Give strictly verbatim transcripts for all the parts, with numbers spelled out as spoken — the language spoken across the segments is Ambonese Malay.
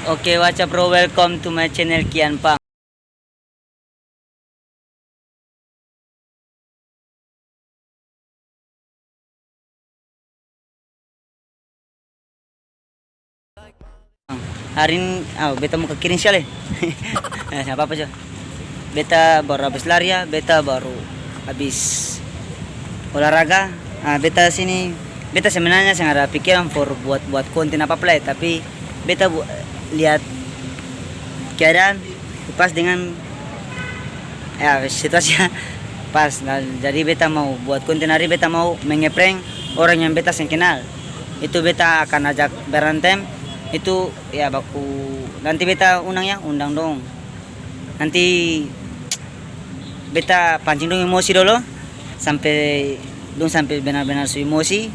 Oke, what's up, bro? Welcome to my channel, Kian Pang. Hari ini, au, beta muka kering skali. Eh, seng apa-apa, so. Beta baru abis lari, ya, beta baru abis olahraga. Ah, beta sini, beta sebenarnya seng ada pikiran for buat, buat konten apa-apa lai, tapi beta bu-, lihat keadaan pas dengan, ya, situasi pas. Nah, jadi beta mau buat konten hari, beta mau mengeprank orang yang beta seng kenal. Itu beta akan ajak berantem. Itu, ya, baku nanti beta undang, ya, undang dong. Nanti beta pancing dong emosi dolo, sampe dong sampe benar-benar su emosi,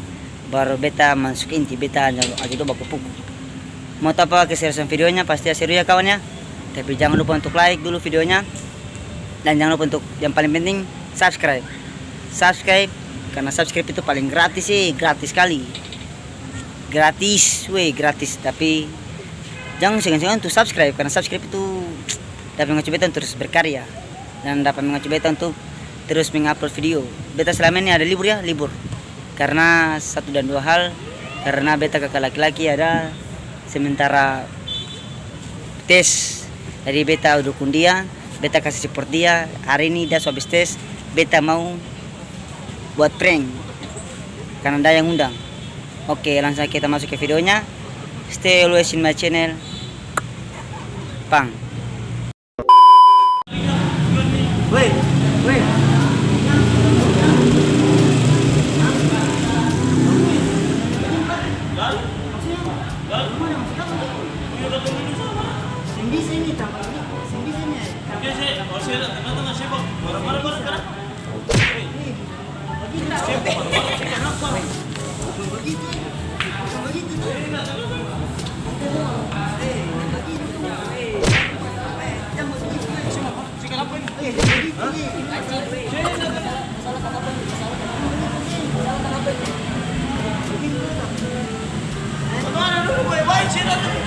baru beta masuk inti, beta ajak, ajak dong baku puku. Mau tau apa keseriusan videonya? Pasti ya seru ya, kawan, ya. Tapi jangan lupa untuk like dulu videonya, dan jangan lupa untuk, yang paling penting, subscribe. Subscribe, karena subscribe itu paling gratis, eh, gratis skali. Gratis, weh, gratis. Tapi jang segan-segan untuk subscribe, karena subscribe itu dapa mengacu beta untuk terus berkarya dan dapa mengacu beta untuk terus mengupload video. Beta selama ini ada libur, ya, libur. Karena satu dan dua hal, karena beta kaka laki-laki ada sementara tes, jadi beta dukung dia, beta kasi support dia. Hari ini dia su abis tes, beta mau buat prank karna dia yang undang. Oke, langsung kita masuk ke videonya. Stay always in my channel. Pang. Weh, weh. Seng bisa ini, tambah ini. Seng bisa ini.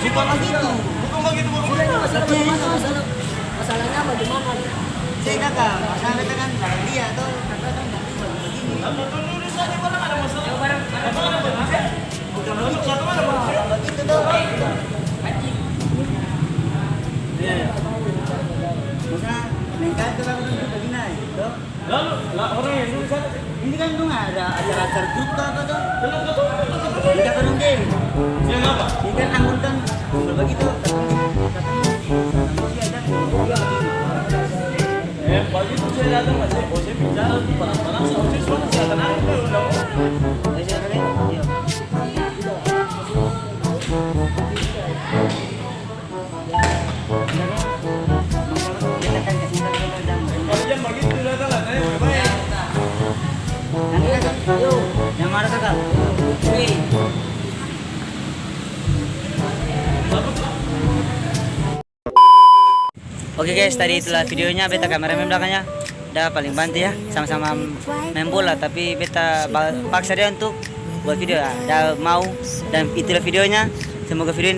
Bukan bagitu. Bukan bagitu, bukan bagitu. Masalahnya bagaimana? Saya kata, masalah beta kan barang dia, atau kata kan nggak bisa begini. Lalu dulu saja barang ada masalah. Bukan begitu. Bukan begitu, toh. Iya. Masalah lain kali tuh, kalau duduk begini, toh. Lalu, lah, orang yang dulu sana. Ini kan dong ada acara-acara grup ka apa tuh? Belum ketemu, belum ketemu. Kita kan, oke. Yang apa? Ini kan anggun kan, kalau begitu, ketemu, ketemu, ketemu si Adam. Eh, pagi itu saya datang, Mas, eh, oh, saya bicara tuh, panas-panas, oh, saya suara, saya tenang, udah, udah. Iya, iya, iya. Oke guys, tadi itulah videonya, beta kameramen belakangnya. Da paling bantu ya, sama-sama main bola, tapi beta ba-, paksa dia untuk buat video ya. Da mau, dan itulah videonya. Semoga video ini